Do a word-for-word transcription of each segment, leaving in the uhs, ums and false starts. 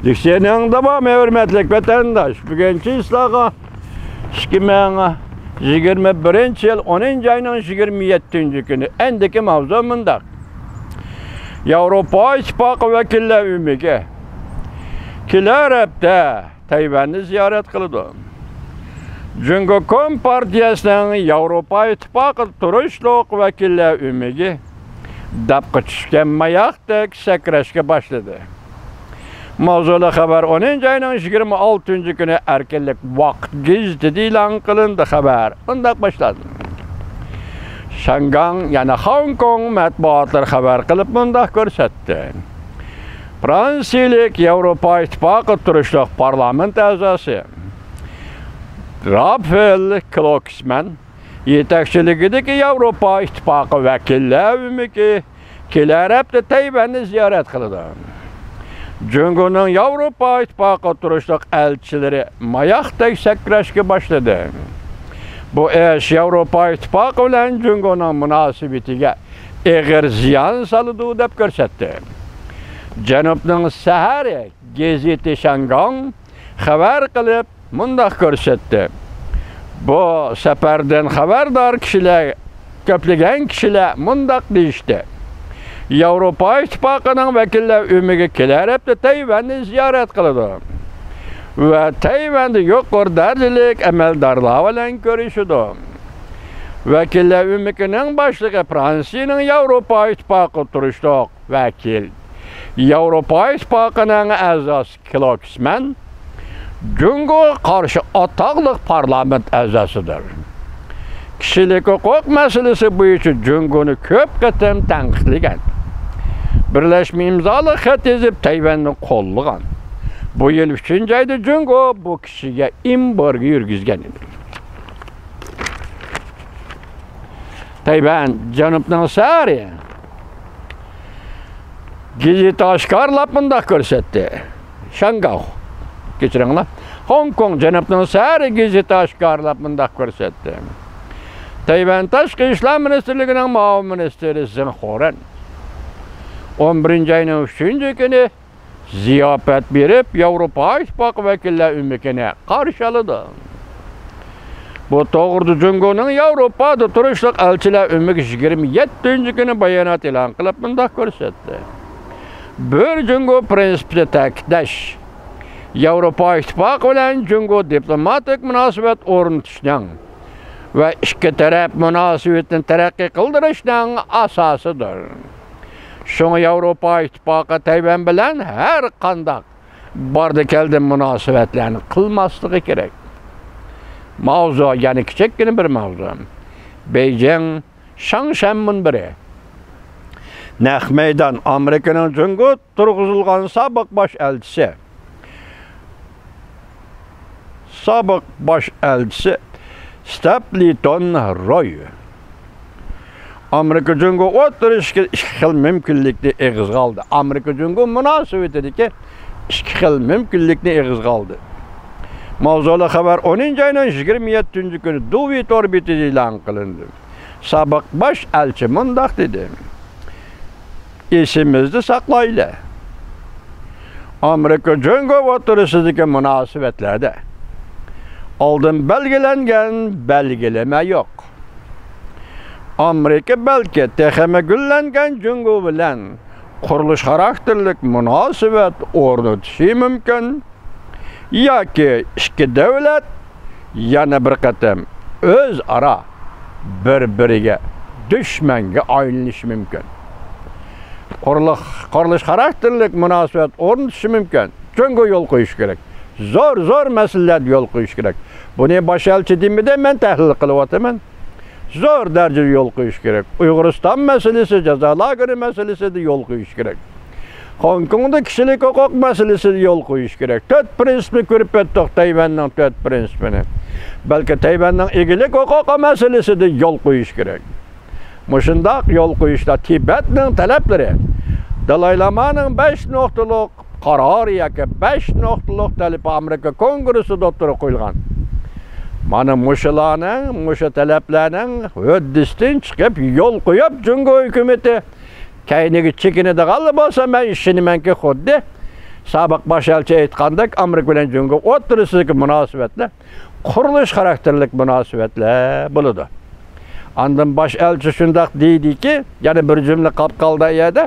لېكسىيەنىڭ داۋامى، ھۆرمەتلىك ۋەتەنداش، بۈگۈن چىسلاغا ئىككى مىڭ يىگىرمە بىرىنچى يىل ئونىنچى ئاينىڭ يىگىرمە يەتتىنچى كۈنى. ئەندىكى ماۋزۇ مۇنداق. ياۋروپا ئىتتىپاقى ۋەكىللەر ئۆمىكى كېلەر ھەپتە تەيۋەننى زىيارەت قىلىدۇ. جۇڭگو كومپارتىيەسىنىڭ ياۋروپا ئىتتىپاقىدا تۇرۇشلۇق ۋەكىللەر ئۆمىكى داپقا چۈشكەن ماياقتەك سەكرەشكە باشلىدى. ماۋزۇلۇق خەۋەر ئونىنچى ئاينىڭ يىگىرمە ئالتىنچى كۈنى ئەركىنلىك ۋاقىت گېزىتىدە ئېلان قىلىندى. خەۋەر مۇنداق باشلاندى. شياڭگاڭ، يەنى خوڭكوڭ مەتبۇئاتلىرى خەۋەر قىلىپ مۇنداق كۆرسەتتى. فرانسىيىلىك ياۋروپا ئىتتىپاقى تۇرۇشلۇق پارلامېنت ئەزاسى رافېل كلوكسمەن يېتەكچىلىكىدىكى ياۋروپا ئىتتىپاقى ۋەكىللەر ئۆمىكى كېلەر ھەپتە تەيۋەننى زىيارەت قىلىدۇ. جۇڭگونىڭ ياۋروپا ئىتتىپاقىغا تۇرۇشلۇق ئەلچىلىرى ماياقتەك سەكرەشكە باشلىدى. بۇ ئىش ياۋروپا ئىتتىپاقى بىلەن جۇڭگونىڭ مۇناسىۋىتىگە ئېغىر زىيان سالىدۇ، دەپ كۆرسەتتى. جەنۇبنىڭ سەھەرى گېزىتى شياڭگاڭ خەۋەر قىلىپ، مۇنداق كۆرسەتتى. بۇ سەپەردىن خەۋەردار كىشىلەر، كۆپلىگەن كىشىلەر مۇنداق دېيىشتى: ياۋروپا ئىتتىپاقىنىڭ ۋەكىللەر ئۆمىكى كېلەر ھەپتە تەيۋەننى زىيارەت قىلىدۇ ۋە تەيۋەندە يۇقىرى دەرىجىلىك ئەمەلدارلار بىلەن كۆرۈشىدۇ. ۋەكىللەر ئۆمىكىنىڭ باشلىقى، فرانسىيىنىڭ ياۋروپا ئىتتىپاقىغا تۇرۇشلۇق ۋەكىل، ياۋروپا ئىتتىپاقىنىڭ ئەزاسى كلوكسمەن جۇڭگوغا قارشى ئاتاقلىق پارلامېنت ئەزاسىدۇر. كىشىلىك ھوقۇق مەسىلىسى بويىچە جۇڭگونى كۆپ قېتىم تەنقىدلىگەن. بىرلەشمە ئىمزالىق خەت يېزىپ، تەيۋەننى قوللىغان. بۇ يىل ئۈچىنچى ئايدا جۇڭگو بۇ كىشىگە ئېمبارگو يۈرگۈزگەن ئىدى. تەيۋەن جەنۇبنىڭ سەھەرى گېزىتى ئاشكارىلاپ مۇنداق كۆرسەتتى. شياڭگاۋ، كەچۈرۈڭلار. خوڭكوڭ جەنۇبنىڭ سەھەرى گېزىتى ئاشكارىلاپ مۇنداق كۆرسەتتى. تەيۋەن تاشقى ئىشلار مىنىستىرلىكىنىڭ مۇئاۋىن مىنىستىرى زېڭ خورەن ئون بىرىنچى ئاينىڭ ئۈچىنچى كۈنى زىياپەت بېرىپ، ياۋروپا ئىتتىپاقى ۋەكىللەر ئۆمىكىنى قارشى ئالىدۇ. بۇ توغرىدا جۇڭگونىڭ ياۋروپادا تۇرۇشلۇق ئەلچىلەر ئۆمىكى يىگىرمە يەتتىنچى كۈنى بايانات ئېلان قىلىپ مۇنداق كۆرسەتتى: بىر جۇڭگو پىرىنسىپىنى تەكىتلەش ياۋروپا ئىتتىپاقى بىلەن جۇڭگو دىپلوماتىك مۇناسىۋەت ئورنىتىشنىڭ ۋە ئىككى تەرەپ مۇناسىۋىتىنى تەرەققىي قىلدۇرۇشنىڭ ئاساسىدۇر. شۇڭا ياۋروپا ئىتتىپاقى تەيۋەن بىلەن ھەر قانداق باردا كەلدى مۇناسىۋەتلەرنى قىلماسلىقى كېرەك. ماۋزۇ، يەنە كىچىككىنە بىر ماۋزۇ. بېيجىڭ، شاڭشەن مۇنبىرى. نەق مەيدان، ئامېرىكىنىڭ جۇڭگو تۇرغۇزۇلغان سابىق باش ئەلچىسى، سابىق باش ئەلچىسى ستاپلىتون روي ئامېرىكا جۇڭگو ئوتتۇرىسىدىكى ئىككى خىل مۇمكىنلىكنى ئېغىزغا ئالدى. ئامېرىكا جۇڭگو مۇناسىۋىتىدىكى ئىككى خىل مۇمكىنلىكنى ئېغىزغا ئالدى. ماۋزۇلۇق خەۋەر ئونىنچى ئاينىڭ يىگىرمە يەتتىنچى كۈنى دۇۋى تور بېتىدە ئېلان قىلىندى. سابىق باش ئەلچى مۇنداق دېدى: ئېسىمىزدە ساقلايلى، ئامېرىكا جۇڭگو ئوتتۇرىسىدىكى مۇناسىۋەتلەردە ئالدىن بەلگىلەنگەن بەلگىلىمە يوق. ئامېرىكا بەلكى تېخىمۇ گۈللەنگەن جۇڭگو بىلەن قۇرۇلۇش خاراكتېرلىك مۇناسىۋەت ئورنىتىشى مۇمكىن. ياكى ئىككى دۆلەت يەنە بىر قېتىم ئۆزئارا بىر-بىرىگە دۈشمەنگە ئايلىنىشى مۇمكىن. قۇرۇلۇق-، قۇرۇلۇش خاراكتېرلىك مۇناسىۋەت ئورنىتىشى مۇمكىن. جۇڭگو يول قويۇشى كېرەك. زور، زور مەسىلىلەردە يول قويۇشى كېرەك. بۇنى باش ئەلچى دېمىدى، مەن تەھلىل قىلىۋاتىمەن. زور دەرىجىدە يول قويۇش كېرەك. ئۇيغۇرىستان مەسىلىسى، جازا لاگېرى مەسىلىسىدە يول قويۇش كېرەك. خوڭكوڭدا كىشىلىك ھوقۇق مەسىلىسىدە يول قويۇش كېرەك. تۆت پىرىنسىپنى كۆرۈپ ئۆتتۇق، تەيۋەننىڭ تۆت پىرىنسىپىنى. بەلكى تەيۋەننىڭ ئىگىلىك ھوقۇقى مەسىلىسىدە يول قويۇش كېرەك. مۇشۇنداق يول قويۇشتا تىبەتنىڭ تەلەپلىرى، دالاي لامانىڭ بەش نۇقتىلىق قارارى ياكى بەش نۇقتىلىق تەلىپى ئامېرىكا كونگرېسسىدا ئوتتۇرىغا قويۇلغان. مانا مۇشۇلارنىڭ، مۇشۇ تەلەپلەرنىڭ ھۆددىسىدىن چىقىپ يول قويۇپ، جۇڭگو ھۆكۈمىتى كەينىگە چېكىنىدىغانلا بولسا، مەن ئىشىنىمەنكى، خۇددى سابىق باش ئەلچى ئېيتقاندەك، ئامېرىكا بىلەن جۇڭگو ئوتتۇرىسىدىكى مۇناسىۋەتلەر قۇرۇلۇش خاراكتېرلىك مۇناسىۋەتلەر بولىدۇ. ئاندىن باش ئەلچى شۇنداق دېدىكى، يەنە بىر جۈملە قاپقالدى ئەيەردە.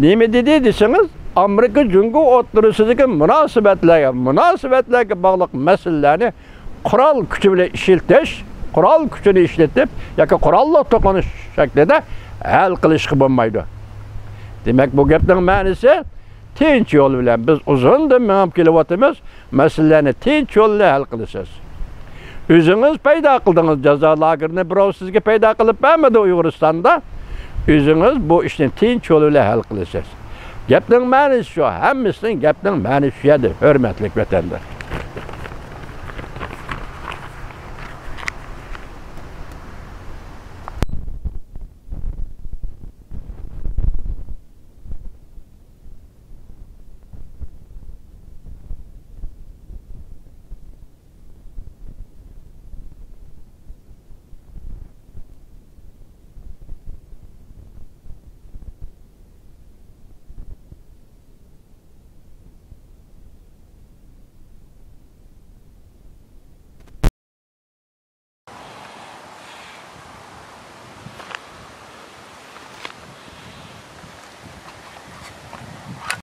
نېمە دېدى دېسىڭىز، ئامېرىكا جۇڭگو ئوتتۇرىسىدىكى مۇناسىۋەتلەرگە، مۇناسىۋەتلەرگە باغلىق مەسىلىلەرنى قورال كۈچى بىلەن ئىشلىتىش، قورال كۈچىنى ئىشلىتىپ ياكى قوراللىق توقۇنۇش شەكلىدە ھەل قىلىشقا بولمايدۇ. دېمەك، بۇ گەپنىڭ مەنىسى، تىنچ يول بىلەن، بىز ئۇزۇندىن مېڭىپ كېلىۋاتىمىز، مەسىلىلەرنى تىنچ يول بىلەن ھەل قىلىسىز. ئۆزىڭىز پەيدا قىلدىڭىز جازا لاگېرىنى، بىراۋ سىزگە پەيدا قىلىپ بەرمىدى ئۇيغۇرىستاندا. ئۆزىڭىز بۇ ئىشنى تىنچ يول بىلەن ھەل قىلىسىز. گەپنىڭ مەنىسى شۇ، ھەممىسىنىڭ گەپنىڭ مەنىسى شۇ يەردە، ھۆرمەتلىك ۋەتەنداشلار.